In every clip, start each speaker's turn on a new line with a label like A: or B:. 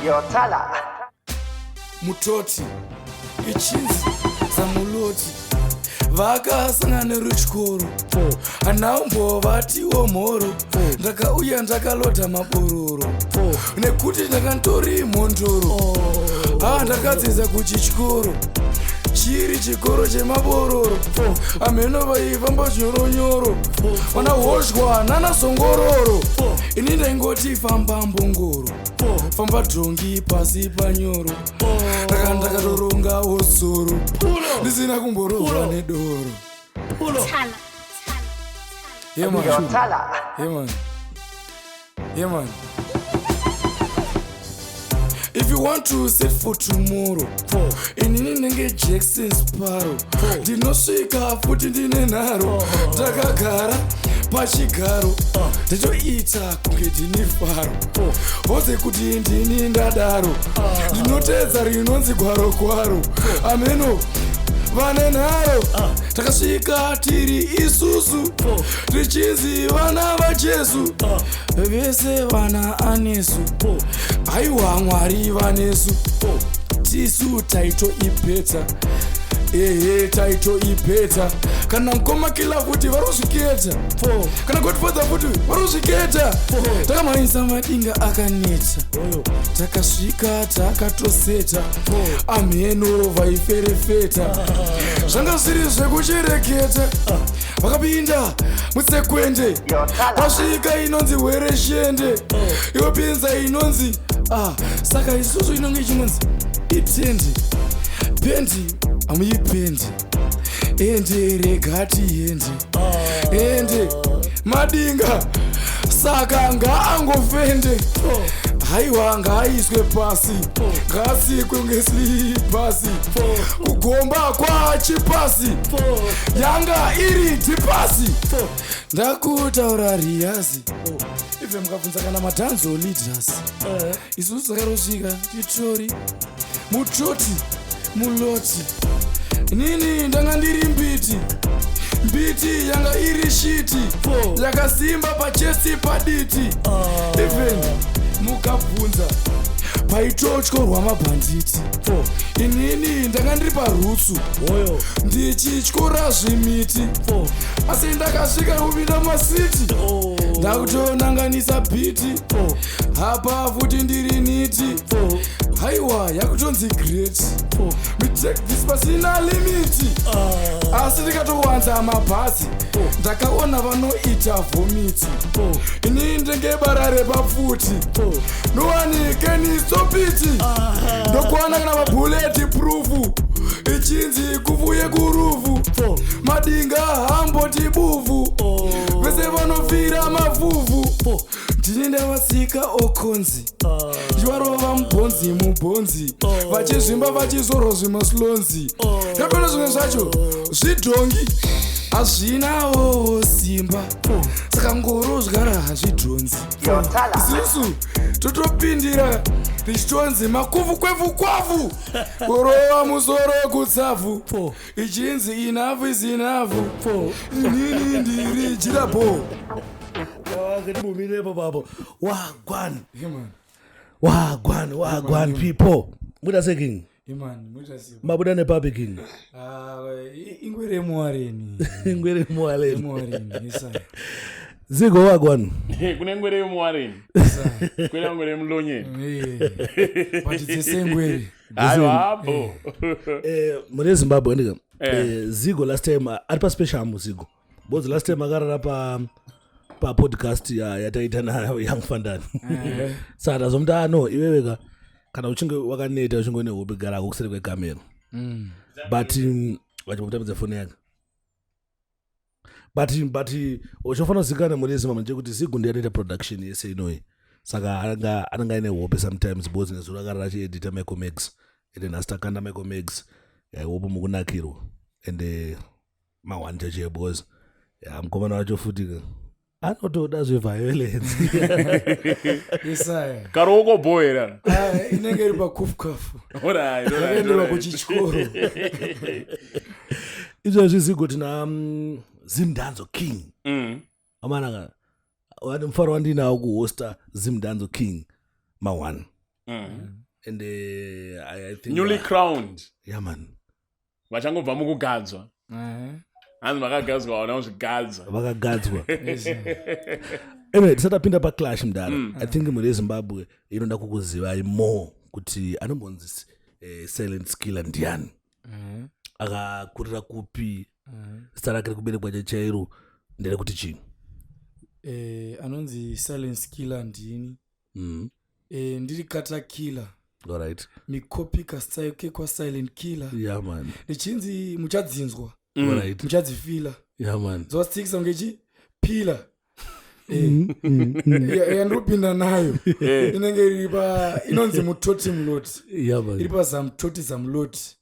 A: Yotala.
B: Mutoti ichinzi zamuloti vakasangana nerutyoro, hanaumbovatiwo mhoro. Ndakauya ndakalodha mabororo nekuti ndakantori mhondoro. Ah, ndakadzidza kuchityoro chiri chikoro chemabororo. Amheno vaifamba zvinyoronyoro, vana hozhwa nanazongororo. Ini ndaingoti famba mbongoro, famba dhongi pasi panyoro. Ndaka ndakatorongawo dzoro ndisina kumborovwa nedoro.
C: Tala.
B: Yeah, man.
A: Yotala.
B: Yeah, man. Yeah, man. If you want to set for tomorrow, inini ndenge Jackson Sparrow, ndinosvika futi ndine nharo. Ndakagara pachigaro, ndichoita kunge ndini faro vose kuti ndini ndadaro. Ndinoteedza rinonzi gwaro gwaro, ameno vane nharo. Takasvika tiri isusu tichinzi vana vaJesu, vese vana anesu. Haiwa, Mwari vanesu, tisu taitoipeta, ehe, taitoipeta. Kana mukoma Kila futi vari kuzviketa, kana Godfather futi vari kuzviketa. Takamhanyisa madinga akaneta, takasvika takatoseta. Amheno vaiferefeta, zvanga zviri zvekuchereketa. Vakapinda musekwende, vasvika inonzi hwereshende, yopinza inonzi ah, saka isusu inonge ichingonzi itendi pendi, hamuipendi. Ende rega tiende, ende madinga, saka ngaangofende. Haiwa, ngaaiswe pasi, ngaatsikwe ngesilipasi kugomba kwachipasi yanga iri dhipasi. Ndakutaura riyazi ive mukabvunza kana madanzo leaders, isusu takarosvika titori mutoti muloti. Nini ndanga ndiri mbiti, mbiti yanga iri shiti yakasimba pachesi paditi. Even mukabvunza paitotyorwa mabhanditi, inini ndanga ndiri parutsu ndichityora zvimiti. Asi ndakasvika kupinda masiti, ndakutonanganisa beat hapa futi ndiri niti. Haiwa, yakutonzi great, we take this pasina limit. Asi ndikatowanza mabhazi, ndakaona vanoita vomit. Ini ndenge bara repapfuti, no one can stop it. Ndokwana kana mabullet proof, ichinzi kuvuye kurufu. Madinga hamboti buvhu, vese vanofira mavhuvhu. Ndini ndavasika okonzi, ndivarova mubhonzi mubhonzi, vachizvimba vachizorwa zvimaslonzi. Ndapena zvimwe zvacho zvidhongi hazvinawo simba, saka ngoro zvigara hazvidhonzi.
A: Yotala.
B: Isusu totopindira tichitonzi makuvhu kwevu kwavu, kurova musoro kutsavhu, ichinzi enough is enough. Inini ndiri jirapo.
D: Ngatimumirepo papo. Wagwan, wagwan, wagwan people, muda sei, king? Mabuda nepapi, king?
B: Ingwere muwareni.
D: Ingwere muwareni.
B: Muwareni, isa.
D: Zigo, wagwan?
E: Kune ngwere yemuwareni, kune ngwere yemulonyeni.
B: But dzese ngwere.
E: Aiwa, apo.
D: Mune Zimbabwe ndika
E: Eh.
D: Zigo last time ari paspecial Zigo because last time akarara pa papodcast yataita nayo Young Fandani, saka tazomuti ano iwewe ka kana uchinge wakaneta, uchinge une hope, garako kuseri kwekamera. But vachimutambidza foni yake, but uchofanira kuzivikana muri Zimbabwe ndechekuti Zigo ndiye anoita production yese inoyi, saka ananga aine hope sometimes because nezuro akarara achiedita Michael Max, ende nhasi takanda Michael Max. Hope mukunakirwa ende mawani chachiye because ya mukomana wacho futi ka anotoda zveviolence.
B: Isaya.
E: Karoko boy era.
B: Ah, inenge iri pakufukafu.
E: Alright.
B: Yakaenderwa kuchityoro.
D: Izvezvi Zigo tina Zimdanzo King. Amanaka, wani mufaro wandinawo kuhosta Zimdanzo King ma1. And I think
E: Newly crowned.
D: Yeah man.
E: Vachangobva mukugadzwa. Hanzi vakagadzwa, vana kuzvigadza.
D: Vakagadzwa.
B: Yes,
D: Anyway, tisati tapinda paclash, mudara, I think mhuri yeZimbabwe inoda kukuzivai more kuti anombonzi Silent Killer ndiani, akakurira kupi, zita rake rekuberekwa chairo nderekuti chii?
B: Anonzi Silence Killer ndini. Ndiri kata killer. Mikopi kastyle kekwaSilent Killer.
D: Yeah man.
B: Ndichinzi muchadzinzwa, muchadzifila.
D: Yeah man.
B: Dzowastikisa kunge chi pila. Yandinopinda nayo inenge iri pa inonzi Mutoti Muloti.
D: Yeah man.
B: Iri paZamutoti Zamuloti.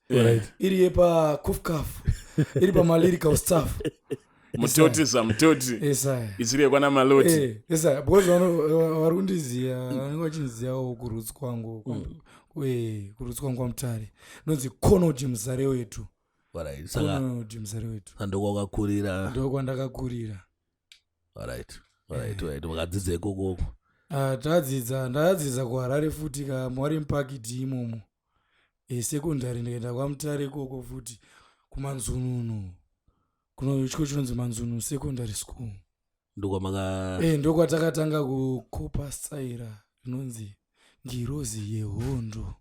B: Iri yepakufkaf, iri pamalyrical stuff.
E: Mutoti Zamutoti.
B: Esaya.
E: Isiri yekwana Maloti.
B: Esa, because vari kundiziya, vanenge vachindiziyawo kurutsi kwangu, kurutsi kwangu kwaMutare, nonzi Conod Muzare Wetu.
D: Alright, saka
B: Conod Muzare Wetu.
D: Ndokwakakurira?
B: Ndokwandakakurira.
D: Alright, wakadzidza ikokoko?
B: Ah, tadzidza, ndadzidza kuHarare futi, kaMwari Mupakiti imomo. Secondary ndikaenda kwaMutare ikoko futi, kuManzununu, kuno chiko chinonzi Manzununu Secondary School.
D: Ndokwamaka
B: Ndokwatakatanga kukopa staira rinonzi Ngirozi Yehondo.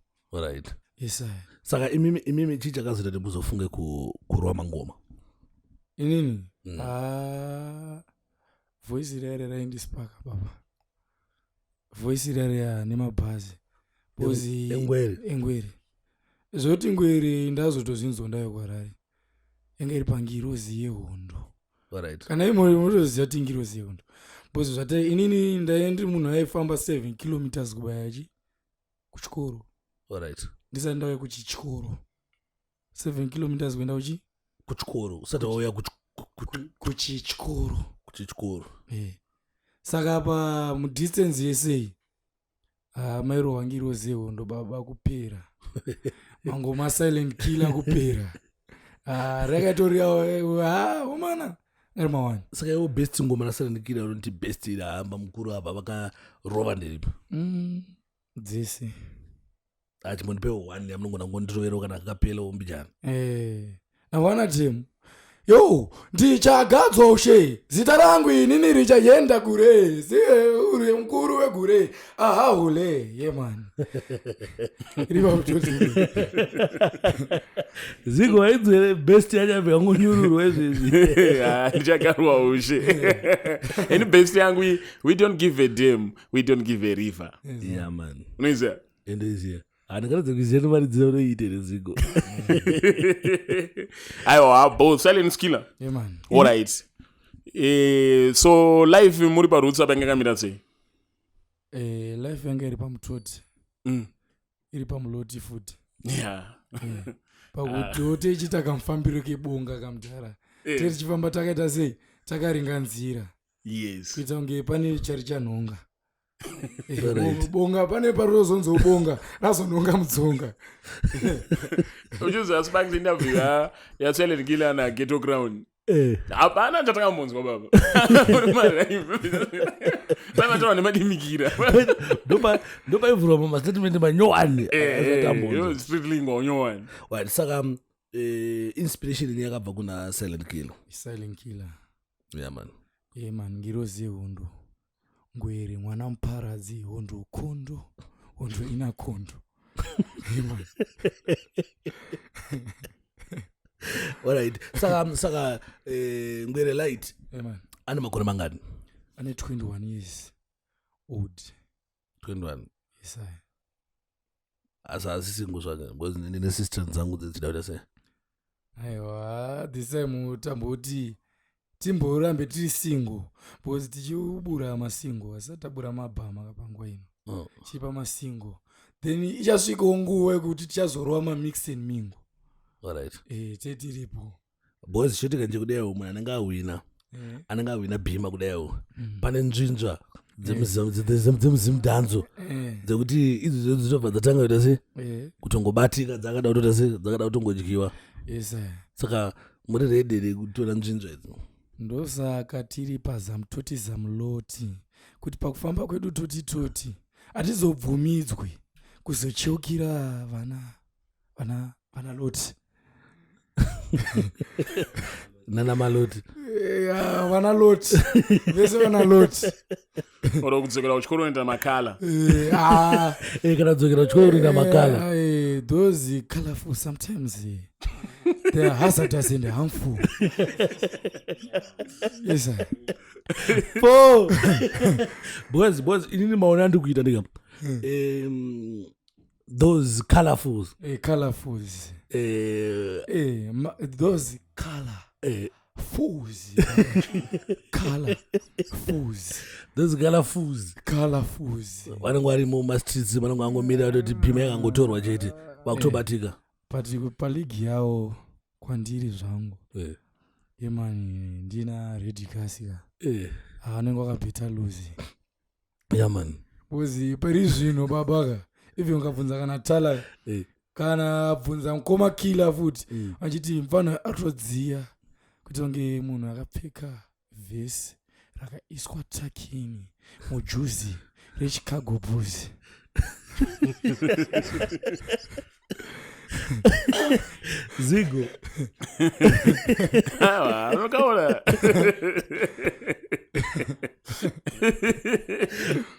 B: Esaya.
D: Saka imimi chii chakazoita kuti muzofunge kurwa mangoma?
B: Inini?
D: Mm.
B: Ah, voice rare raindispaka baba, voice rare nemabhazi, because
D: Engwere.
B: Engwere. Zvoti ngwere ndazotozvinzwa ndayo kuHarare, yanga iri paNgirozi Yehondo. Kana imo mutoziva kuti Ngirozi Yehondo, because zvate inini ndaiye ndiri munhu aifamba 7 kilometers kubaya chi kuchikoro. Ndisati ndauya kuchichikoro, 7 kilometers kuenda kuchi
D: Kuchikoro usati wauya
B: kuchichikoro.
D: Kuchichikoro.
B: Saka pa mudistance yesei, ah, mairohwa Ngirozi Yehondo baba, kupera mangoma Silent Killer kupera. Ah, rakatori omana ari mawani.
D: Saka iwo best ngoma raSilent Killer unoti best irahamba mukuru apa vakarova nderipi?
B: Dzese.
D: Achimbondipewo one yamunogona kungondiroverawo kana kakapelawo mbijana.
B: Nawana temu yo, ndichagadzwa ushe, zita rangu inini richaenda kure, ziye uri mukuru wegure, aha hule yemani riva kutoti.
D: Zigo, waidzwere best yacho abva yangonyururwa izvezvi.
E: Ah, ndichagarwa ushe ini. Best yangu we don't give a damn, we don't give a river.
D: Yeah man.
E: Unoiziva?
D: Endoiziya, handingaradze kuziya nemaridziro unoiite nezigo.
E: Aiwa, both Silent Killer.
B: Yemani.
E: Alright, so life muri paroots apa ingakamira sei?
B: Life yanga iri pamutoti, iri pamuloti futi. Pakuti tichiita kamufambiro kebonga kamudhara, tiri tichifamba takaita sei, takaringa nzira, kuita kunge pane chari chanhonga. Bonga pane parinozonzi bonga razonhonga mudzonga.
E: Uchiziva Sparks, interview yaSilent Killer naGhetto Crown, hapana chatakambonzwa baba, paivataura nemadimikira.
D: Ndopaivhurwa mastatement manyowani.
E: Street lingo unyowani.
D: Right, saka inspiration ini yakabva kuna Silent Killer?
B: Silent Killer.
D: Yeah man.
B: Ye man, Ngirozi Yehondo, ngwere mwana muparadzi, hondo kondo, hondo ina kondo. Ye man.
D: Alright, saka Ngwere Light
B: Ye man.
D: ane makore mangani?
B: Ane 21 years old.
D: 21?
B: Yes, I.
D: Asi asisingo zvake, because ndine sister dzangu dzichida kuita sei?
B: Aiwa, this time tamboti timborambe tiri single, because tichibura masingle, asati tabura mabhama panguva ino. Chipa masingle, then ichasvikawo nguva yekuti tichazorova mamix and mingle. Tetiripo.
D: Because chitika nje kudaiwo, munhu anenge awina, anenge awina bhima kudaiwo, pane nzvinzva dzemuzimudhanzo dzekuti idzodzo dzinobva dzatanga kuita sei, kutongobatika, dzakada kutoita sei, dzakada kutongodyiwa.
B: Yes.
D: Saka muri ready rekutora nzvinzva idzi?
B: Ndosaka tiri paZamutoti Zamuloti, kuti pakufamba kwedu toti toti hatizobvumidzwi. Kuzocheukira vana vana vana Loti.
D: Nana Maloti.
B: Vana Loti. Vese vana Loti.
E: Oro kudzokera kuchikoro unoita makala.
B: Ah.
D: Kana kudzokera kuchikoro unoita makala.
B: Those colorful sometimes they are hazardous and harmful. Yes, sir.
D: Four. Because inini maona andikuita ndika. Those colorfuls.
B: Colorfuls. Those color. Fools. Color fools.
D: Those color fools.
B: Color fools.
D: Vanenge vari mumastreets, vanenge vangomira kutoti bhima yakangotorwa chete, vakutobatika.
B: But paligi yawo kwandiri zvangu. Yemani ndina Red Cassia. Anenge wakabheta luzi.
D: Yeah man.
B: Because pari zvino babaka. Even ukabvunza kana Tala, kana bvunza mukoma Killer futi, achiti mfana atodziya kuti kunge munhu akapfeka vhesi rakaiswa takini mujuzi reChicago Bulls.
D: Zigo.
E: Anokaona.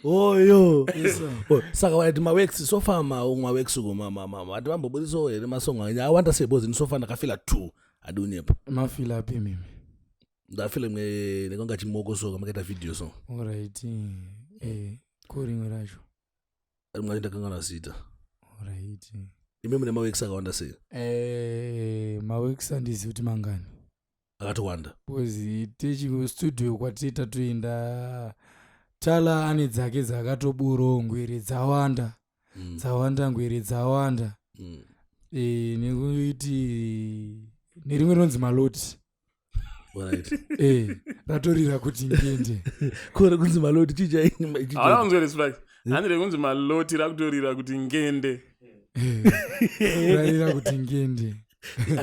D: Oh yo.
B: Yes, sir.
D: Oh, saka waiti maworks so far maworks ko ma vambobudisawo here masong anya awanda sei because so far ndakafila 2 adunyepa.
B: Mafila api mimi?
D: Ndafila imwe nekonga chimoko so kamakaita video so.
B: All right. Ko rimwe racho.
D: Rimwe racho ndakangana zita.
B: All right.
D: Imi mune maworks akawanda sei?
B: Maworks andizivi kuti mangani.
D: Akatowanda.
B: Because techi studio kwatita toenda Tala ane dzake dzakatoburawo ngwere dzawanda. Dzawanda ngwere dzawanda. Nekuti nerimwe rinonzi Maloti.
D: Right.
B: Ratorira kuti ngende.
D: Kore kunzi Maloti chicha ini chicha.
E: Hauna kunzwa respect. Handire kunzi Maloti rakutorira kuti ngende.
B: Rarira kuti ngende.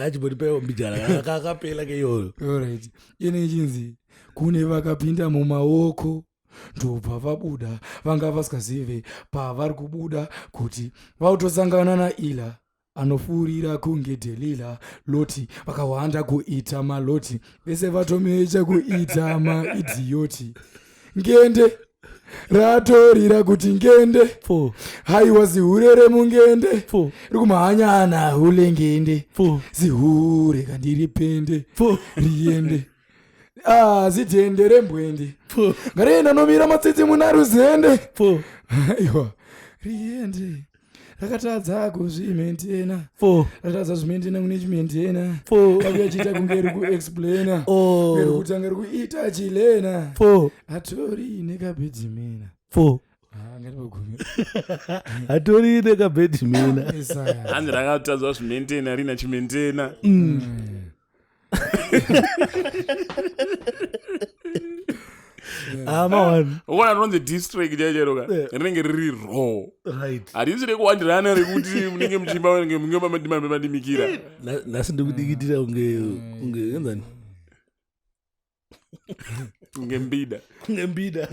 D: Achibodipewo mbijana kakapela keyoyo.
B: All right. Ine ichinzi kune vakapinda mumaoko ndobva vabuda vanga vasingazive pavari kubuda kuti vautosangana naIla anofurira kunge Delila Loti vakawanda kuita maloti vese vatomecha kuita maidioti ngende ratorira kuti ngende haiwa zihure remungende rikumhanyana hule ngende zihure kandiripende riende zidhende rembwende ngarienda nomira matsitsi muna ruzende aiwa riende rakatadza kuzvimaintaina rakatadza zvimaintaina kune chimaintaina rakuyachiita kunge ri kuexplaina ri kutanga ri kuita chilena atori nekabhedhimena
D: atori nekabhedhimena
E: hanzi rakatadza zvimaintaina rina chimaintaina Ukaona rinonzi district chaichairoka rinenge riri raw. Harisi rekuwandirana rekuti munenge muchimba munenge madimikira.
D: Nhasi ndikudikitira kunge enzani?
E: Kunge mbida.
D: Kunge mbida.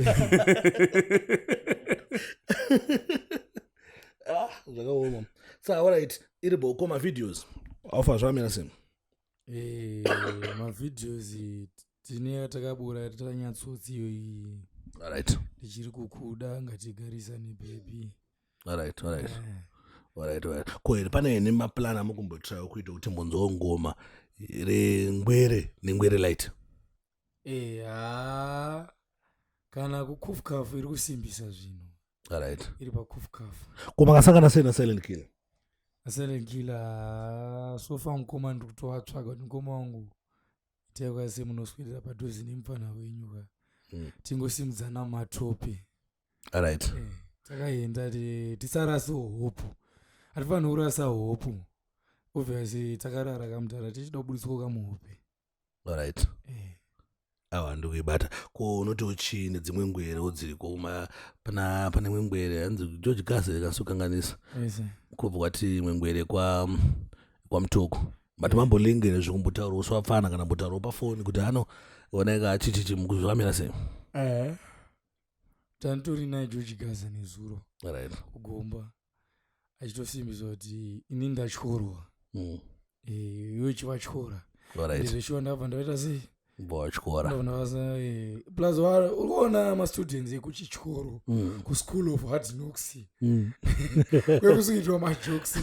D: Zvakaoma. Saka alright, iri boko mavideos. Aufa zvamira sei?
B: Mavideos tine takabura tanyatsotsi iyoyi.
D: Alright.
B: Ndichiri kukuda ngatigarisane baby.
D: Alright, alright. Alright, alright. Ko here pane ene maplan amukumbotrayo kuita kuti mbonzo ngoma rengwere nengwere light?
B: Kana kukufkafu iri kusimbisa zvinhu.
D: Alright.
B: Iri pakufkafu.
D: Ko makasangana sei na Silent Killer?
B: Silent Killer sofa mukoma ndiri kutovatsvaga kuti mukoma wangu itai kwase munoswedera padhuze nemufana wenyu ka. Tingosimudzana matope.
D: Alright.
B: Takaenda tisarase hope. Hatifaniri kurasa hope. Obviously takarara kamudhara tichida kubudiswa kamuhope.
D: Alright. Awa ndikuibata. Ko unoti uchii nedzimwe ngwere dziriko pane imwe ngwere hanzi George Gaze kasukanganisa.
B: Yes.
D: Kubva kwati imwe ngwere kwaMutoko. But mambolingere zvekumbotaura uswapfana kana mbotaurawo pafoni kuti ano oneka chichichi mukuzvamira sei?
B: Tantori naye George Gaze nezuro.
D: Alright.
B: Kugomba. Achitosimbisa kuti ini ndatyorwa. Iwe chivatyora. Ndizveshuwa, ndabva ndaita sei?
D: Mbotyora.
B: Ndabva ndavasa plus uri kuona mastudents ekuchityoro, kuschool of hard knocks, kwekusiitwa majokes.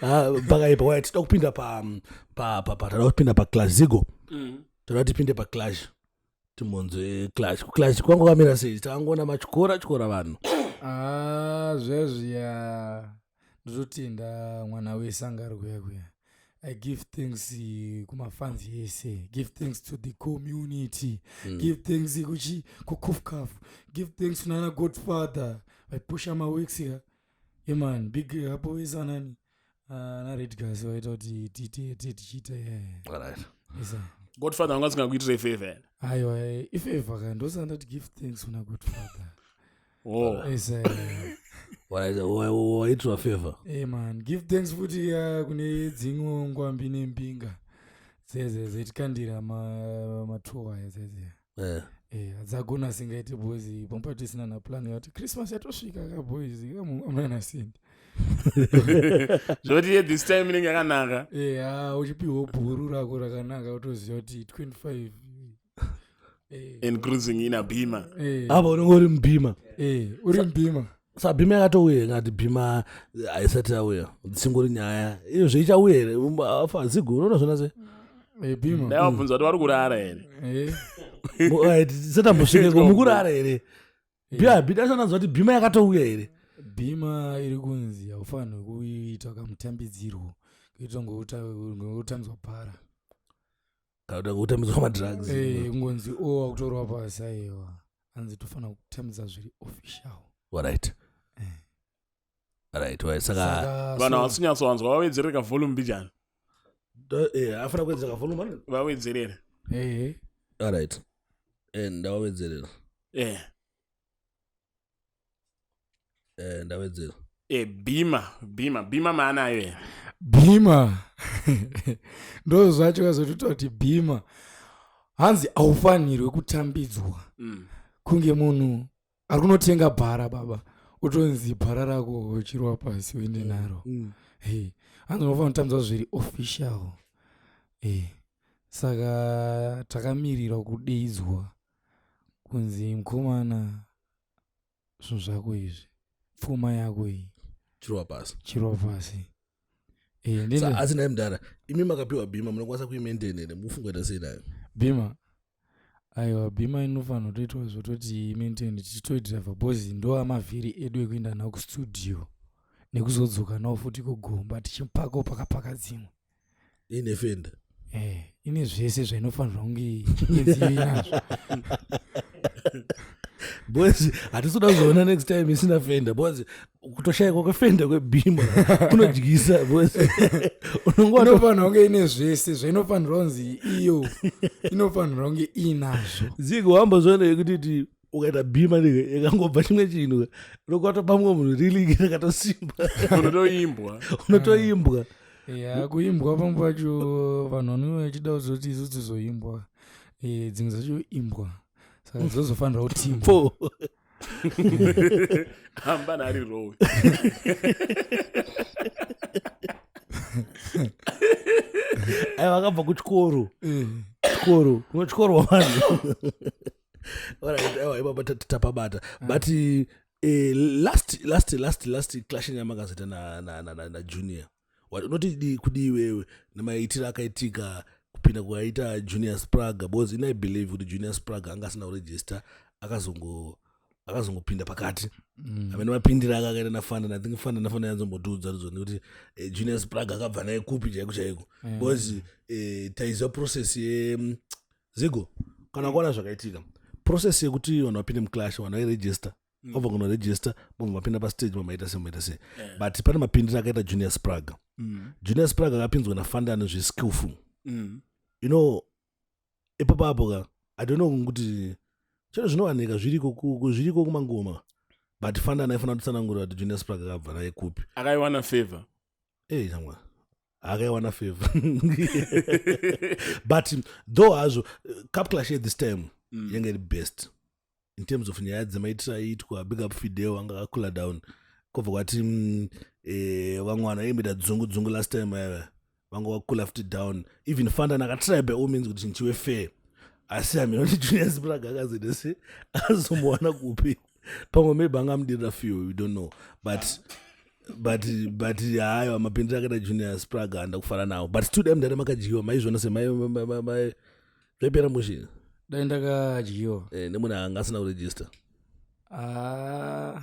D: Ah, pakaipa. Waya tida kupinda pa pa pa pa tada kupinda paclash, Zigo. Toda tipinde paclash, timonzwe clash. Kuclash kwangu kwamira sei? Tangoona matyora tyora vanhu.
B: Ah, zvezviya ndototenda mwana wese anga ari kuya kuya. I give thanks kumafans ese, give thanks to the community, give thanks kuchi kukufkaf, give thanks kunana Godfather vaipusha maweeks ka. Yeah man, big apo wese anani ana Redgas vaita kuti tiite tichiita, yeah. Isa.
E: Godfather vanga vasingakuitire favor?
B: Aiwa, ifavor ka, ndosandati give thanks kuna Godfather.
E: Oh.
B: Isa.
D: Alright, waitirwa favor.
B: Hey man, give thanks futi kune dzimwe ngwambi nembinga dzeze dzetikandira matour aya dzeze. Hadzagona singaiti, boys, pamwe tisina naplan yati Christmas yatosvika ka, boys, amunana sendi.
E: Zvoti this time inenge yakanaka.
B: Ha, uchipiwa bhuru rako rakanaka, utoziva kuti 25.
E: And cruising in a Beamer.
D: Apa unenge uri muBeamer.
B: Uri muBeamer.
D: Sa Beamer yakatouya? Ngati Beamer haisati yauya, dzisingori nyaya iyo, zveichauya here? Afa Zigo, unoona zvona sei?
B: Beamer.
E: Dai vabvunza kuti vari kurara here.
D: Tisatambosvikeko, mukurara here? Bidashananzwa kuti Beamer yakatouya here?
B: Beamer iri kunzi haufanirwi kuita kamutambidzirwo, kuita ngekutambidzwa para.
D: Kana kuti kutambidzwa madrugs.
B: Kungonzi o wakutorwa pasi, aiwa, hanzi tofanira kutambidza zviri official.
D: Alright, saka
B: Saka
E: Vanhu havasi kunyatsowanzwa, vawedzerere kavolume mbijana.
D: Afana kuwedzera kavolume ano?
E: Vawedzerere.
D: Alright, ndawedzerera. Ndawedzera.
E: Beamer, Beamer, Beamer maanayo here?
B: Beamer ndo zvacho kazotoita kuti Beamer hanzi haufanirwe kutambidzwa kunge munhu ari kunotenga bhara, baba, utonzi bhara rako uchirwa pasi uende naro. Hey, hanzi unofanira kutambidzwa zviri official. Saka takamirira kudeidzwa kunzi mukomana, zvinhu zvako izvi, pfuma yako iyi.
D: Chirwa pasi.
B: Chirwa pasi.
D: Asi nhai mudhara, imi makapiwa Beamer, munokwanisa kuimaintain here? Mufungoita sei nayo?
B: Beamer, aiwa, Beamer inofanira kutoitwa zvototi maintain, tichitoidhiraivha, because ndo amavhiri edu ekuenda nawo kustudio nekuzodzoka nawo futi kugomba, tichipakawo pakapaka dzimwe.
D: Ine fender?
B: Ine zvese zvainofanirwa kunge inziyo inazvo.
D: Because hatisi kuda kuzoona next time isina fender, because kutoshayikwa kwefender kweBeamer kunodyisa, because unongowa
B: Inofanirwa kunge ine zvese zvainofanirwa kunzi iyo inofanirwa kunge inazvo.
D: Zigo, wambozviona yekuti ti ukaita Beamer ndike ikangobva chimwe chinhu, unokwatopa mumwe munhu rili rakatosimba.
E: Unotoimbwa.
D: Unotoimbwa.
B: Ya, kuimbwa pamwe pacho vanhu vanouya vachida kuzoti isu tizoimbwa. Dzimwe dzacho imbwa, saka dzozofanirwa kutimbwa.
D: Po.
E: Hambana ari rowe.
D: Aiwa, akabva kuchikoro. Chikoro kunotyorwa vanhu. Alright, aiwa, ipapa tapabata. But last clash yamakazoita naJunior, unoti kudi iwewe nemaitiro akaitika kupinda kwaita Junior Spraga? Because ini I believe kuti Junior Spraga anga asina kuregister, akazongopinda pakati. Amene mapindiro ake akaita naFantan, I think Fantan naFantan yanzombotiudza rudzo nekuti Junior Spraga akabva naye kupi chaiko chaiko, because taiziva process ye Zigo, kana kuona zvakaitika, process yekuti vanhu vapinde muclash, vanhu vairegister, vabva kunoregister, vobva vapinda pastage, mamaita sei, mamaita sei. But pane mapindiro akaita Junior Spraga. Junior Spraga akapinzwa naFantan zveskillful. Ipapo apo ka, I don't know kuti chero zvinowanika zviriko zviriko kumangoma, but Fantan aifanira kutsanangura kuti Junior Spraga akabva naye kupi.
E: Akaiwana favor.
D: Ei shamwa, akaiwana favor, but though hazvo cup clash at this time. Yanga iri best in terms of nyaya dzemaitiro aiitwa. Big up Fidel, anga akakula down. Kobva kwati vamwe vanhu vaimboita dzungu dzungu last time aya, vanga vakula futi down. Even Fantan akatry by all means kuti chinhu chive fair, asi hamina kuti Junior Spragga akazoita se azomuwana kupi. Pamwe maybe angamudirira few, we don't know, but haiwa, mapindiro akaita Junior Spragga handa kufara nawo. But still, dai mudare makadyiwa, maizviona semai zvaipera mushe?
B: Dai ndakadyiwa?
D: Nemunhu anga asina kuregister.
B: Ah,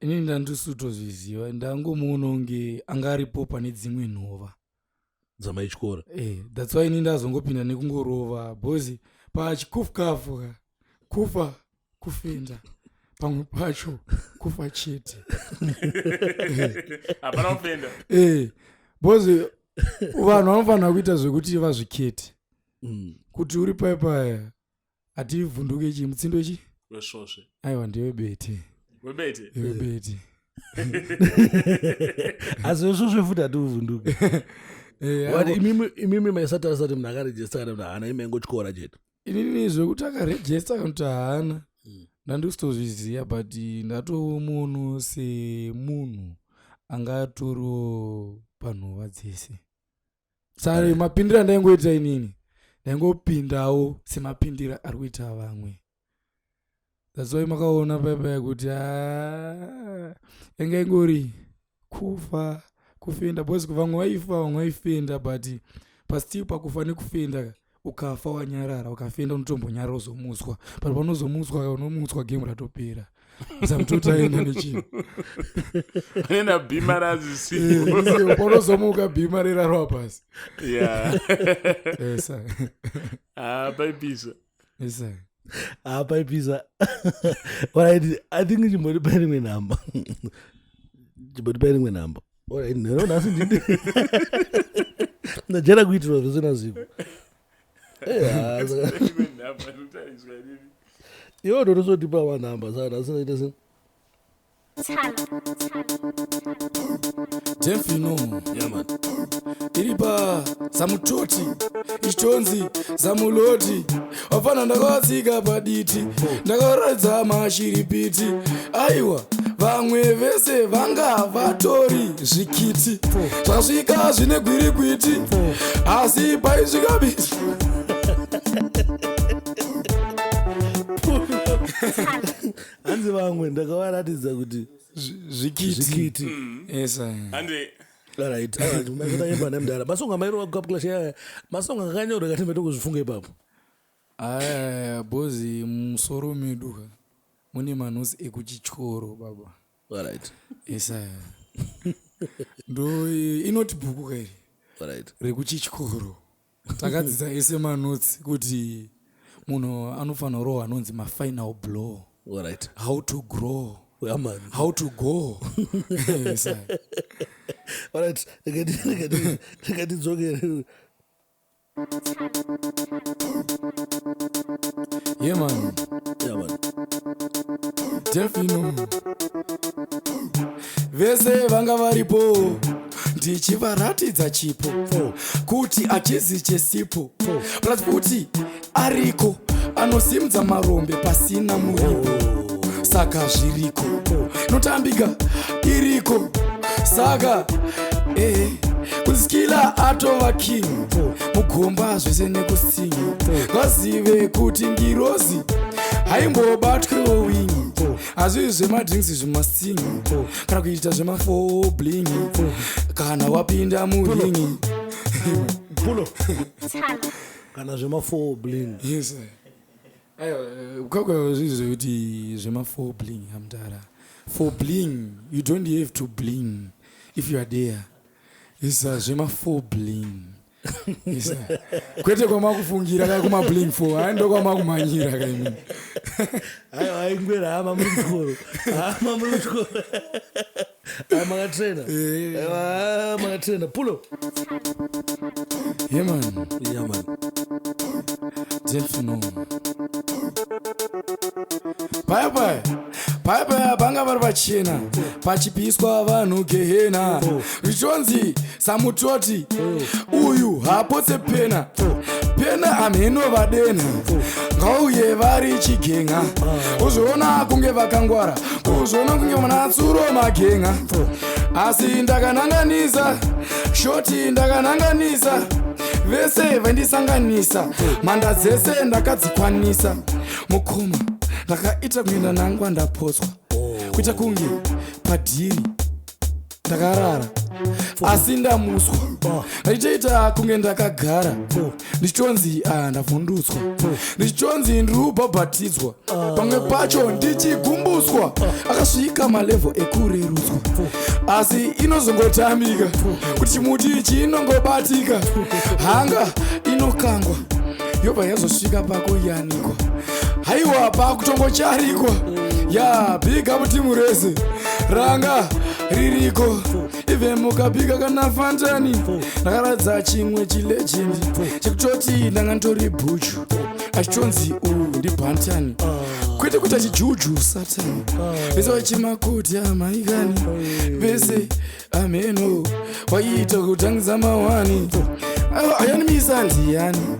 B: inini ndandisutozviziva, ndangomuona kunge anga aripo pane dzimwe nhova
D: dzamaityora.
B: That's why ini ndazongopinda nekungorova, because pachikufukafu ka, kufa kufenda, pamwe pacho kufa chete.
E: Hapana kufenda.
B: Because vanhu vanofanira kuita zvekuti vazvikete kuti uri paipaya, hativhunduke chi mutsindo chi
E: Wesvosve.
B: Aiwa, ndewebete.
E: Webete.
B: Ndewebete.
D: Asi wesvosve futi hatiuvhunduke. Wati imimi maisatarisa kuti munhu akarejista kana munhu haana, imaingotyora chete?
B: Inini zvekuti akarejista kana kuti haana, ndandisitozviziva, but ndatomuono semunhu angatoriwo panhova dzese. Saka mapindiro andaingoita inini, ndaingopindawo semapindiro ari kuita vamwe. That's why makaona paipaya kuti yanga ingori kufa kufenda, because vamwe vaifa, vamwe vaifenda, but pastil pakufa nekufenda, ukafa wanyarara, ukafenda unotombonyarara uzomutswa, but panozomutswa, unomutswa game ratopera, samtotaenda nechinhu.
E: Nena bhima razisipo.
B: Panozomuka, bhima rerarwa pasi. Esa.
E: Ah, paipisa.
B: Esa.
D: Ah, paipisa. Alright, I think chimboripai rimwe nhamba, chimboripai rimwe nhamba. Alright, nhero nhasi ndini ndajera kuitirwa zvisina ziko.
E: Rimwe nhamba rinotariswa inini.
D: Iwe ndotozotipa manhamba, saka nhasi ndaita se
B: Defino.
D: Yeah, man.
B: Iri pa Zamutoti, ichitonzi Zamuloti. Wafana ndakavatsika paditi, ndakaratidza mashiripiti. Aiwa, vamwe vese vanga vatori zvikiti, zvasvika zvine gwirikwiti, asi paisvika biti.
D: Hanzi vamwe ndakavaratidza kuti
B: Zvikiti.
D: Zvikiti.
B: Esa.
E: Handi.
D: Alright, alright, maitaimba nemudhara masongo amairova kuCup Clash yaya, masongo akanyorwa kati maitongozvifunga ipapo?
B: Aya, bhozi mumusoro medu ka mune manosi ekuchityoro, baba. Esa, ndo inoti bhuku kairi rekuchityoro, takadzidza ese manotsi kuti munhu anofanira kurohwa anonzi mafinal blow, how to grow,
D: Yeah, man.
B: how to go. Esa.
D: Alright, ndikatidzokere.
B: Yeah, man.
D: Yeah, man.
B: Defino, vese vanga varipo ndichivaratidza chipo kuti achizi chesipo, plus kuti ariko anosimudza marombe pasina muripo. Saka zviriko, notambika iriko. Saka kuskila atova king mugomba, zvese nekusingi. Ngazive kuti ngirozi haimbobatwewo wingi. Hazvizvi zvemadrinks, zvemasingi, kana kuita zvemafo bling kana wapinda muringi.
D: Pulo kana zvema4 bling.
B: Yes, aiwa, kwakwa zvinhu zvekuti zvema4 bling, amudara, for bling you don't have to bling if you are there. Isa zvema4 bling. Isa kwete kwamakufungira ka kumabling 4, hai, ndokwamakumhanyira kaimini.
D: Aiwa, aingwera hama muri kuchikoro, hama muri kuchikoro, makatrena. Aiwa, makatrena, pulo.
B: Yeah, man.
D: Yeah, man.
B: Delfino, paya paya paya paya panga vari pachena, pachipiswa vanhu gehena, zvichonzi Samutoti uyu hapotse pena. Vapena amheno vadenha, ngauye vari chigenga, uzoona kunge vakangwara, uzoona kunge manatsuro magenga. Asi ndakananganisa shoti, ndakananganisa vese vaindisanganisa, mhanda dzese ndakadzikwanisa. Mukoma, ndakaita kunge ndanangwa, ndapotswa, kuita kunge padhiri ndakarara asi ndamuswa, ndichitoita kunge ndakagara, ndichitonzi, ah, ndavhundutswa, ndichitonzi ndiri kubhabhatidzwa, pamwe pacho ndichigumbuswa. Akasvika malevel ekurerutswa, asi inozongotamika kuti chimuti chinongobatika, hanga inokangwa, yobva yazosvika pakuyanikwa. Haiwa, pakutongocharikwa. Ya, big up timu rese ranga ririko, even mukabika kana fantani. Ndakaradza chimwe chilegend chekutoti ndanga nditori bhuchu, achitonzi uyu ndibhantani, kwete kuita chijuju satani. Vese vachimakoti amaikani, vese ameno waiita kutangisa mawani ayanimisa ndiyani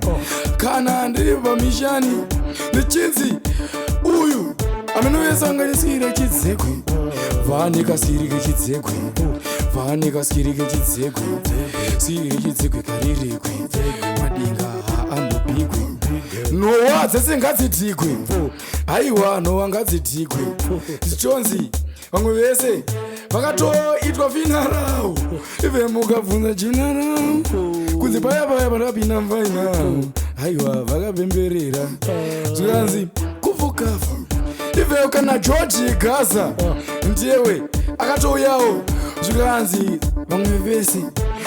B: kana ndiri pamishani, ndichinzi uyu ameno. Vese vanganisira chidzekwe, vane kasiri kechidzekwe, vane kaskiri kechidzekwe, siri kechidzekwe karirekwe, madinga haambobikwe, nowa dzese ngadzidhikwe. Haiwa, nowa ngadzidhikwe. Zichonzi vamwe vese vakatoitwa funeral, even mukabvunza general kunzi paya paya pandakapinda mufinal, haiwa, vakapemberera, zvikanzi kufukafa. Even kana George Gaza ndiyewe akatouyawo, zvikanzi vamwe vese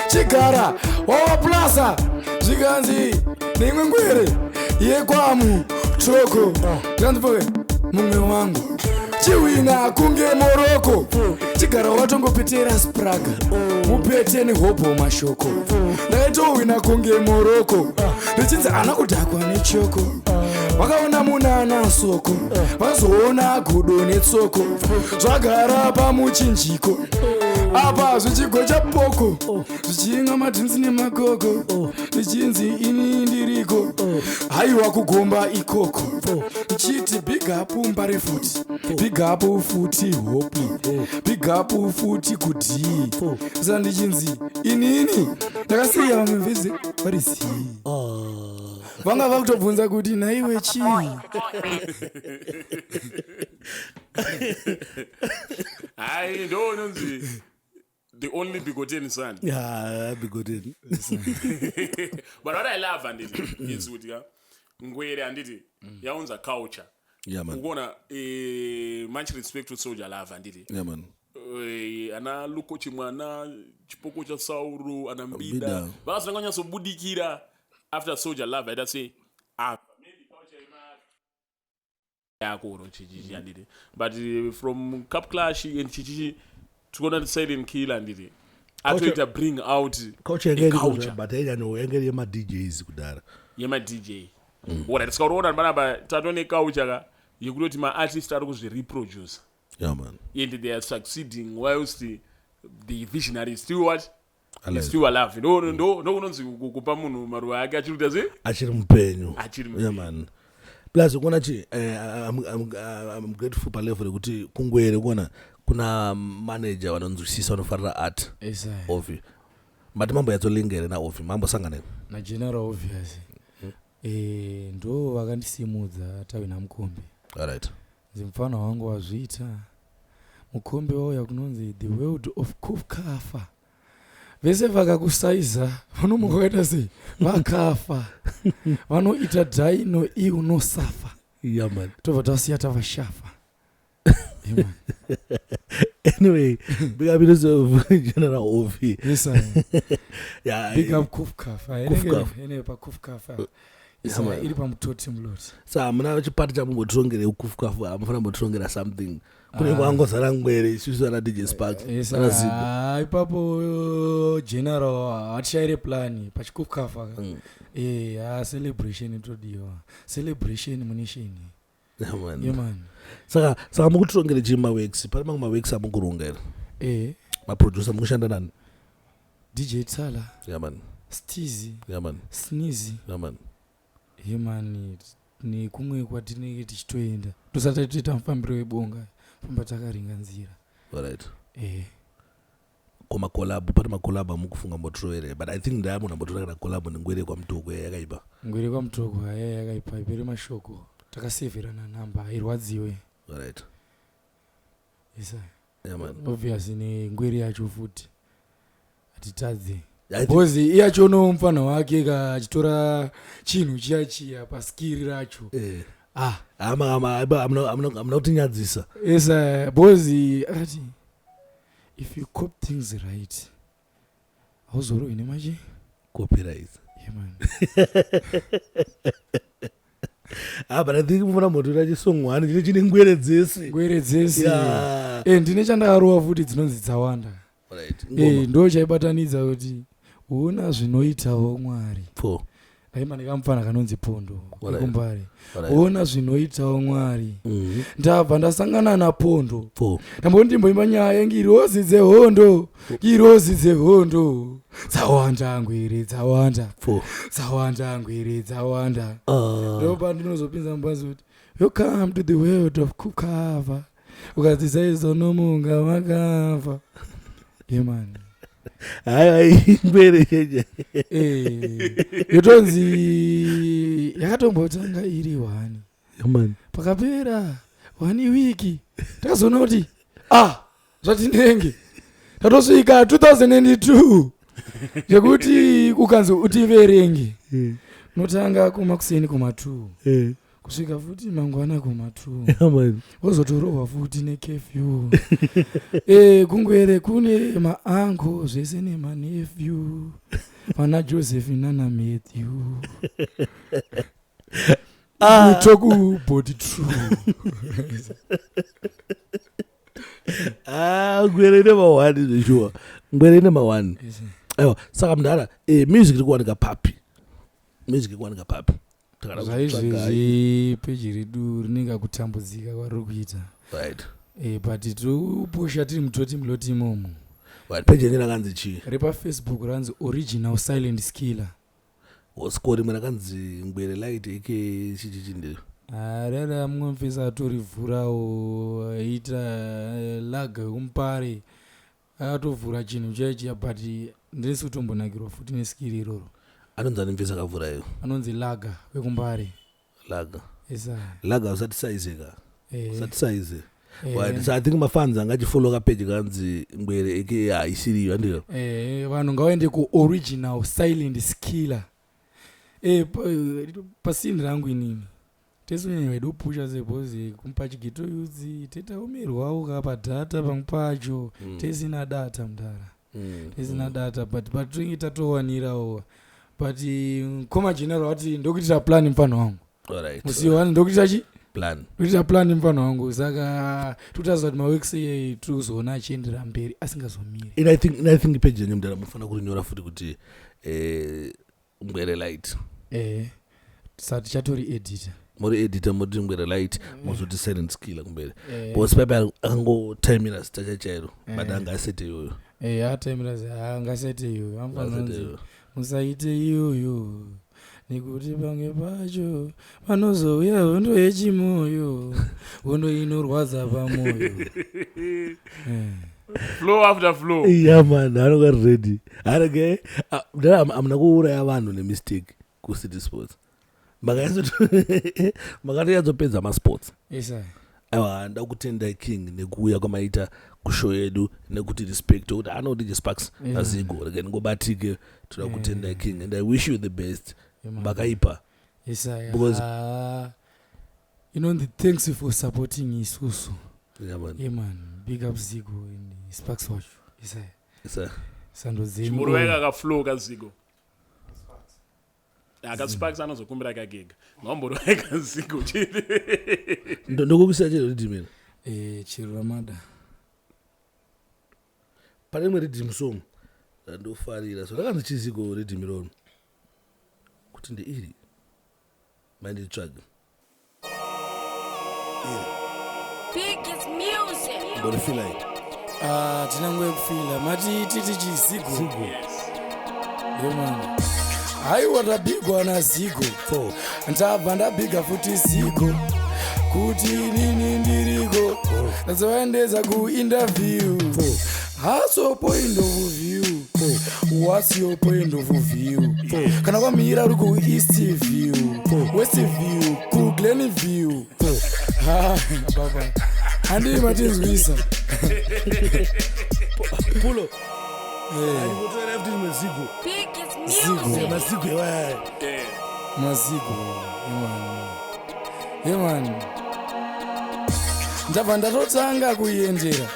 B: chigara wawaplasa, zvikanzi neimwe ngwere yekwamu toko, zvikanzi poe mumwe wangu chiwina kunge Moroko, chigara watongopetera spraga mupete nehobho mashoko. Ndakaitowina kunge Moroko, ndichinzi ana kudhakwa nechoko. Vakaona munana soko, vazoona gudo netsoko zvagara pamuchinjiko apa, zvichigocha poko, zvichimwa madrinks nemakoko, ndichinzi ini ndiriko. Haiwa, kugomba ikoko, ndichiti big up Mbare futi, big up futi Hopi, big up futi kudii. Saka ndichinzi inini ndakasiya vamwe vese vari zii, vanga vakutobvunza kuti nhaiwe chii?
E: Hayi, ndo inonzi the only begotten son.
D: Yeah, begotten.
E: But what I love, handiti, is kuti ka ngwere, handiti, yaunza culture.
D: Yeah, man.
E: Ukuona, much respect to Soldier Love, handiti.
D: Yeah, man.
E: Ana Luko Chimwana, Chipoko cha Sauro, ana Mbida,
D: Mbida.
E: Vakazonga nyatsobudikira after Soldier Love aita sei apa, maybe culture yako ro chichichi, handiti. But from Cup Clash and chichichi, tikuona Silent Killer, handiti, atoita bring out
D: culture
E: a
D: yanga iriko
E: culture.
D: But ainyanya yanga iri yemaDJs kudhara.
E: YemaDJ. Alright, saka uriona panapa tatone culture ka yekutoti maartist ari kuzvireproduce
D: Yeah, man.
E: And they are succeeding whilst the visionary is still what?
D: Alive.
E: Is still alive. Ndo kunonzi kupa munhu maruva ake achiri kuita sei?
D: Achiri mupenyu.
E: Achiri mupenyu.
D: Yeah, man. Plus ukuona chi I'm grateful palevel rekuti kungwere kuona kuna manager vanonzwisisa, vanofarira art. Ovi mati mambo yatsolinga here naOvi, mambosangana here?
B: Nageneral, obvious. Ndo vakandisimudza tawina mukombe. Nzi mufana wangu wazviita, mukombe wauya kunonzi the world of kukafa. Vese vakakusaiza vanomuka vakaita sei, vakafa, vanoita dhaino i unosafa.
D: Yeah, man.
B: Tobva tasiya tavashafa. Yeah, man.
D: Anyway, big up yourself, General Ovi.
B: Yes, sir. Big up Kufkafa.
D: Kufkafa.
B: Ine paKufkafa.
D: Yeah, man.
B: Iri pamutoti muloti.
D: Sa hamuna chipati chamumbotirongere kufukafu? Hamufana mbotirongera something? Kune kwangozara ngwere, isusu ana DJ Spark,
B: Yes,
D: ana Zigo.
B: ah, ipapo general hatishaire plan pachikukafa. Celebration itodiwa, celebration munisheni.
D: Yeah, man.
B: Yeah, man.
D: Saka mukutirongere chii maworks? Pane mamwe maworks amukuronga here? Maproducer mukushanda nani?
B: DJ Tala.
D: Yeah, man.
B: Stizy.
D: Yeah, man.
B: Sneezy.
D: Yeah, man.
B: Yemani, nekumwe kwatinenge tichitoenda tosati toita mufambiro webonga, famba takaringa nzira.
D: Alright.
B: Eh.
D: Komakolab, pane makolab amukufunga mbotoro here? But I think ndaya munhu ambotora kana kolab nengwere kwaMutoko yakaipa.
B: Ngwere kwaMutoko haya yakaipa, ipere mashoko, takasevherana namba, hairwadziwe.
D: Alright.
B: Isa.
D: Yeah, man.
B: Obvious, nengwere yacho futi hatitadze.
D: I think-
B: Because iye achionawo mufana wake ka achitora chinhu chiya chiya paskiri racho.
D: Eh.
B: Ah.
D: Hamuna kutinyadzisa.
B: Esa, because akati if you cop things right hauzorohwi nemachi
D: copyright.
B: Yeah, man.
D: Ah, but I think mufana mbotora chisong one chine ngwere dzese.
B: Ngwere dzese.
D: Yeah.
B: Eh, ndine chandakarova futi dzinonzi dzawanda.
D: Alright.
B: Eh,
D: Ngoma.
B: ndo chaibatanidza kuti una zvinoitawo Mwari.
D: Four.
B: Ndaimba nekamufana kanonzi Pondo ekuMbare.
D: Alright.
B: Ona zvinoitawo Mwari. Ndabva ndasangana naPondo.
D: Four.
B: Ndamboti ndimboimba nyaya yengirozi dzehondo, ngirozi dzehondo dzawanda, ngwere dzawanda.
D: Four.
B: Dzawanda, ngwere dzawanda.
D: Ah.
B: Ndopa ndinozopinza mubazi kuti welcome to the world of kukava, ukadzidza izonomunga makava yemani.
D: Hayi, ngwere cheche.
B: Eh, yotonzi yakatombotanga iri one.
D: Man.
B: Pakapera one wiki takazoona kuti ah, zvatinenge tatosvika 2002, zvekuti ukanzi utiverenge, unotanga kumakuseni kuma2 kusvika futi mangwana kuma2.
D: Yeah, man.
B: Wozotorohwa futi necurfew. E, kungwere kune maango zvese nemanefew, vana Joseph nana Matthew.
D: Ah.
B: Talk about true.
D: Ah, ngwere ine ma1 zveshuwa, ngwere ine ma1. Aiwa, saka mudhara, music iri kuwanika papi? Music iri kuwanika papi? Takada kutsvaga-
B: Zvaizvezvi peji redu rinenge kutambudzika kwariri kuita.
D: Right.
B: E, but tirikupusha tiri mutoti muloti imomo.
D: Right, peji yenyu rakanzi chii?
B: RepaFacebook ranzi Original Silent Skiller.
D: Score rimwe rakanzi Ngwere Light eke chichichi ndiro?
B: Rara mumwe mufesi atorivhurawo aita laga yekuMupare, akatovhura chinhu chaichiya, but ndinesi kutombonakirwa futi neskiri iroro.
D: Anonzi ani mufesi akavhura iyo?
B: Anonzi Laga wekuMbare.
D: Laga.
B: Esa.
D: Laga, usati saize ka. Usati saize.
B: Eh.
D: Right, so I think mafans angachifollow kapeji kanzi Ngwere eke haisiriyo, handiro?
B: Eh, vanhu ngavaende kuOriginal Silent Skiller. Eh, pasini rangu inini tese kunyanya vedu kupusha sebhozi kumupa chigeto yudzi tetaomerwawo kapadhata pamwe pacho. Tisina data mudara. Tisina data, but patinenge tatowanirawo, but koma general wati ndokuitira plan mufana wangu.
D: Alright.
B: Musi wani ndokuitira chi
D: Plan.
B: ndokuitira plan mufana wangu, saka tikutaridza kuti maworks tiri kuzoona achiendera mberi asingazomiri.
D: And I think peji yenyu mudhara munofanira kurinyora futi kuti Ngwere Light.
B: Eh, saka tichatori edita.
D: Muri edita moti Ngwere Light, mozoti Silent Skiller kumberi.
B: Eh.
D: Because paipa akangotaimira zita chachairo, but
B: Eh.
D: anga asete iyoyo.
B: Eh, ataimira angasaite iyoyo, anofanira
D: Asete
B: kunzi
D: iyoyo.
B: musaite iyoyo nekuti pamwe pacho panozouya hondo yechimoyo, hondo inorwadza pamoyo. Eh.
E: Flow after flow.
D: Yeah man, anonga ready arege mudhara. Hamuna kuuraya vanhu nemistake kuCity Sports, makatonyatsopedza masports.
B: Isa.
D: Aiwa, nda kutenda king nekuuya kwamaita kushow yedu nekuti respect kuti anoti Sparks azigo rege ndingobatike. Toda kutenda king and I wish you the best.
B: Yeah, man.
D: Makaipa.
B: Isa.
D: Because-
B: Inonzi thanks for supporting isusu.
D: Yeah, man.
B: Yeah man, big up Zigo and Sparks wacho. Isa.
D: Isa.
B: Sando dzenyu.
E: Chimuroweka kaflow kaZigo akaSparks anozokumbira kagega ngaumboroweka Zigo chete.
D: Ndokukuisa chero riddim iri.
B: Eh, chero ramada.
D: Pane rimwe riddim song randofarira, so rakanzi chiZigo riddim iroro kuti ndeiri, manditsvage iri.
A: Biggest music.
D: Ndorifila iri.
B: Ah, tina nguva yekufila mati titi chiZigo.
D: Zigo.
B: Yeah man. Haiwa, ndabhigwa naZigo, ndabva ndabhiga futi Zigo kuti inini ndiriko. Ndazovaendesa kuinterview. How's your point of view? What's your point of view? Kana kwamira uri kuEast View, West View, kuGlen View. Ha, baba, handii matinzwisa.
D: Pulo andikutoera futi rimwe zigo.
A: Biggest
B: Zigo.
A: music.
D: Mazigo ewaya.
B: Mazigo yemani, yemani. Ndabva ndatotanga kuendera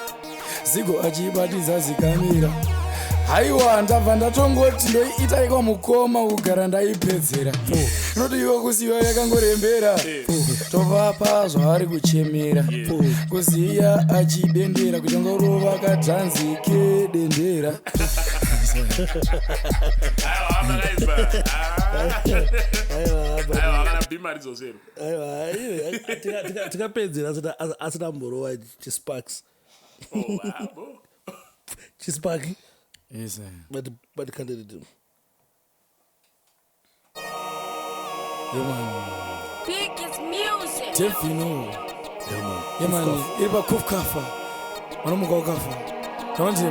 B: Zigo achibatidza zikamira. Haiwa, ndabva ndatongoti ndoiita ikwamukoma kugara ndaipedzera. Inoti iwe kusiyiwa yakangorembera, tovapa zvaari kuchemera, kuziya achidendera kuchongorova kadhanzi kedendera.
E: Aiwa, makaipa.
D: Aiwa.
E: Aiwa, kana bhima ridzosero.
D: Aiwa, iwe, tikapedzera asina amborova chisparks.
E: Oh, ah, bo.
D: Chispark.
B: Yes, eh.
D: But candidate.
B: Yemani.
A: Biggest music.
B: Tefino. Yemani, iri pakufkafa vanomuka ukafa navanti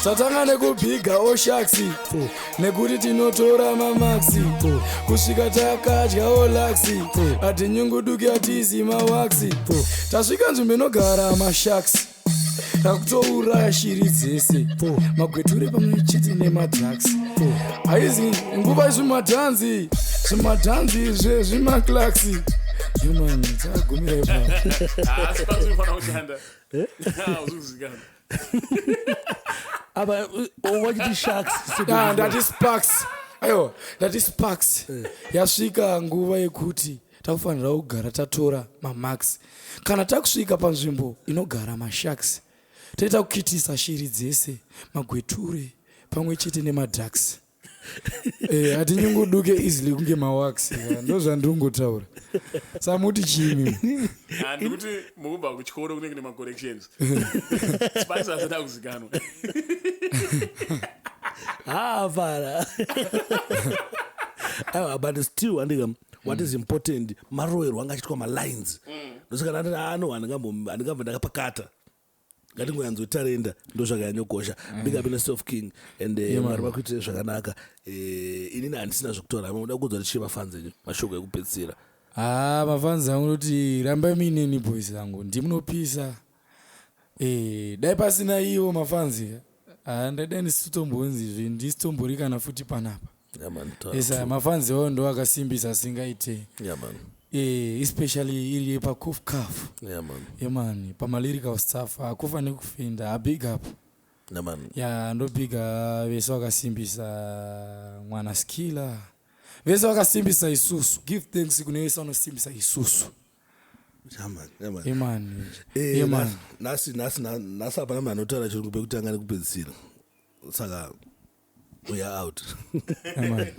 B: tatanga nekubhiga oshaksi nekuti tinotora mamaxi kusvika takadya olaxi, hatinyunguduki, hatiisi mawaxi. Tasvika nzvimbo inogara masharks, takutouraya shiri dzese, magweture pamwe chete nemadrugs. Haizi nguva zvimadhanzi, zvimadhanzi zvezvimaclaxi. Yemani, tagumira ipapo.
E: Ah, Sparks unofanira kushanda. Ah, uzi kuzikanwa.
D: Apa wachiti sharks.
B: Ah, ndati sparks. Aiwa, ndati sparks. Yasvika nguva yekuti takufanira kugara tatora mamax. Kana takusvika panzvimbo inogara masharks, toita kukitisa shiri dzese, magweture pamwe chete nemadrugs. Hatinyunguduke easily kunge mawax. Ndo zvandingotaura. Samuti chimi.
E: Ah, ndikuti mukubva kuchikoro kunenge nemacorrections. Sparks asati akuzikanwa.
D: Hapana. Aiwa, but still andika what is important maroverwo anga achiitwa malines. Ndosaka ndati ano handingabva ndakapakata, ngatingoyanzotarenda, ndo zvakanyanyokosha. Big up yourself, king, and Mwari vakuitire zvakanaka. Inini handisina zvekutaura. Muda kuudza kuti chii mafans enyu, mashoko ekupedzisira?
B: Ha, mafans angu, kuti rambai muineni, boys angu, ndimunopisa. Dai pasina iwo mafans, ha, ndadai ndisitombonzizve, ndisitombori kana futi panapa.
D: Yeah, man, taura.
B: Esa mafans awo ndo akasimbisa asingaite.
D: Yeah, man.
B: Especially iri pakufcaf.
D: Yeah, man.
B: Yemani, pamalyrical stuff akufa nekufenda, abig up.
D: Yeah, man.
B: Ya, ndobiga vese vakasimbisa mwana Skila, vese vakasimbisa isusu. Give thanks kune vese vanosimbisa isusu.
D: Yeah, man. Yeah, man.
B: Yemani. Yemani.
D: Nhasi hapana munhu anotaura chirungu pekutanga nekupedzisira, saka we are out.
B: Yemani.